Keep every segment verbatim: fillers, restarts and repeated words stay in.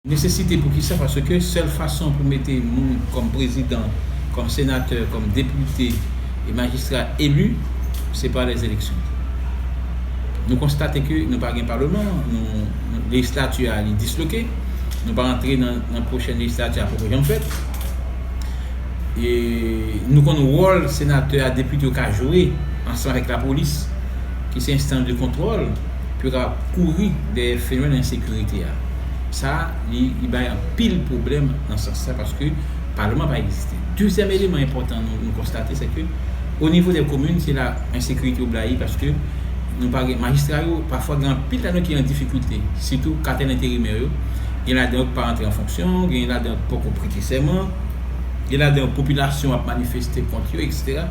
Nesesite pou kisa? Paske sèl fason pou mete moun kòm prezidan, kòm senatè, kòm depite e majistra eli, se pa lèzeleksyon. Nou konstate ke nou pa gen paleman, nou, nou, lejislati a li disloke, nou pa rantre nan, nan pwochèn lejislati a poko janm fèt. E nou konn wòl senatè a, depite yo ka jwe ansanm avèk lapolis, ki se enstans de kontwòl, pou yo kapab kouri dèyè fenomèn ensekirite a. Sa, li, li bay anpil pwoblèm nan sans sa, paske paleman pa egziste. Dezyèm eleman enpòtan nou, nou konstate, se ke o nivo dè komin, se la ensekirite yo blayi, paske nou pa gen, majistra yo, pafwa gen anpil ladan yo ki an difikilte, sitou katèl enterimè yo. Gen ladan yo ki pa rantre an fonksyon, gen ladan yo ki poko prete sèman, gen ladan yo popilasyon ap manifeste kont yo, etsetera.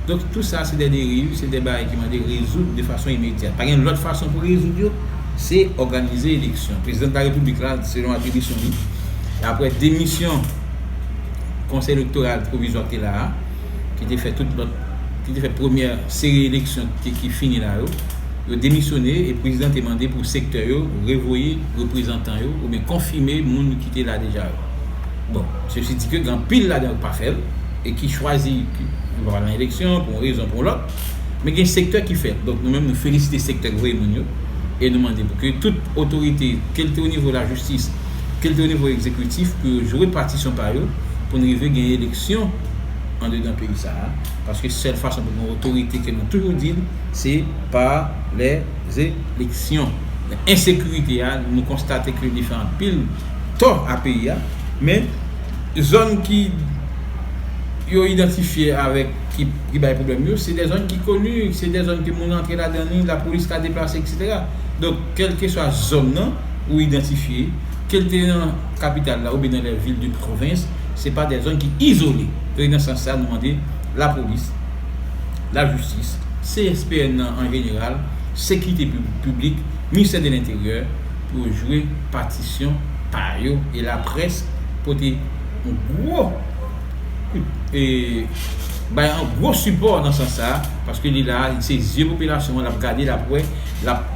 Donk, tou sa, se de deriv, se de bagay ki mande rezoud de fason imedyat. Pa gen lòt fason pou rezoud yo, se òganize eleksyon. Prezidan de la Repiblik la, selon atribisyon li, apre demisyon Konsèy Elektoral Pwovizwa ki te la a, ki te fè tout lòt, ki te fè premyè seri eleksyon ki, ki fini la yo, yo demisyone e prezidan te mande pou sektè yo revoye reprezantan yo oubyen konfime moun ki te la deja yo. Bon, sesi di ke gen anpil ladan yo k pa fè l e ki chwazi ki yo pa pral nan eleksyon pou yon rezon, pou yon lòt. Men gen sektè ki fè l. Donk, nou menm, nou felisite sektè k voye moun yo e nou mande pou ke tout otorite, ke l te o nivo lajistis, ke l te o nivo egzekitif, pou yo jwe patisyon pa yo, pou n rive gen eleksyon andedan peyi sa a. Paske sèl fason pou gen otorite, ke nou toujou di l, se pa lèzeleksyon. Ensekirite a, nou konstate ke li fè anpil tò a peyi a, men zòn ki yo idantifye avèk ki, ki bay pwoblèm yo, se de zòn ki koni, se de zòn ke moun antre ladan li, lapolis ka deplase, etsetera. Donk, kèlkeswa zòn nan ou idantifye, ke l te nan kapital la oubyen nan lè vil de pwovens, se pa de zòn ki izole. Donk, nan sans sa, nou mande lapolis, lajistis, C S P N nan an jeneral, sekirite pib-, piblik, ministè de lenteryè, pou yo jwe patisyon pa yo e laprès pote yon gwo kout, e, bay yon gwo sipò nan sans sa, paske li la, se zye popilasyon an, l ap gade, l ap wè, l ap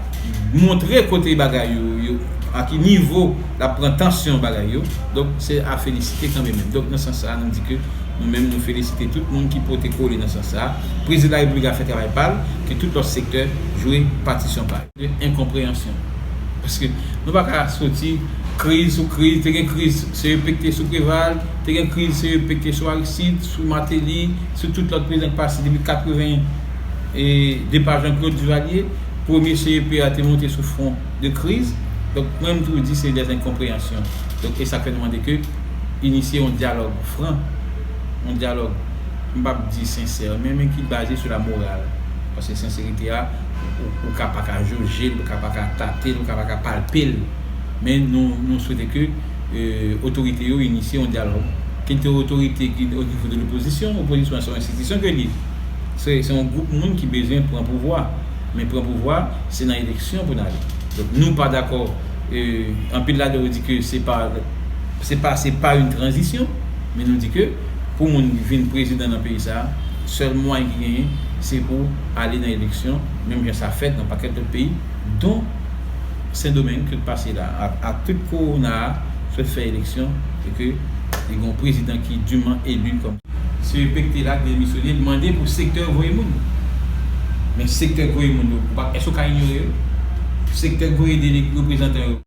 montre kote bagay yo, yo, a ki nivo l ap pran tansyon bagay yo. Donk, se a felisite kanmenm. Donk, nan sans sa, nou di ke nou menm, nou felisite tout moun ki pote kole nan sans sa. Prezidan Larepiblik la fè travay pa l, ke tout lòt sektè jwe patisyon pa yo. De enkonpreyansyon. Paske nou pa ka soti kriz sou kriz, te gen kriz C E P ki te sou Preval, te gen kriz C E P ki te sou Aristide, sou Martelly, sou tout lòt prezidan ki pase depi katreven e depa Jean-Claude Duvalier. Premye C E P a te monte sou fon de kriz. Donk, mwen, m toujou di se de enkonpreyansyon. Donk, e sa k fè nou mande ke inisye yon dyalòg fran, yon dyalòg, m p ap di sensè, men, men ki baze sou la moral. Paske senserite a, ou, ou ka pa ka joje l, ou ka pa ka tate l, ou ka pa ka palpe l. Men nou, nou swete ke, e, otorite yo inisye yon dyalòg. Ke l te otorite ki o nivo de lopozisyon, opozisyon se yon enstitisyon ke li ye. Se, se yon gwoup moun ki bezwen pran pouvwa. Men pran pouvwa, se nan eleksyon pou n ale. Donk, nou pa dakò, e, anpil ladan yo di ke se pa, se pa, se pa yon tranzisyon, men nou di ke pou moun vin prezidan nan peyi sa a, sèl mwayen ki genyen, se pou ale nan eleksyon, menm jan sa fèt nan pakèt lòt peyi, don Sendomeng, ke l pase la, a, a tout kowona a, sot fè eleksyon, e ke li gen yon prezidan ki diman eli kòm. C E P ki te la, ki demisyone, li mande pou sektè voye moun. Men sektè voye moun yo, ou pa, èske w ka inyore yo? Sektè voye dele-, reprezantan yo.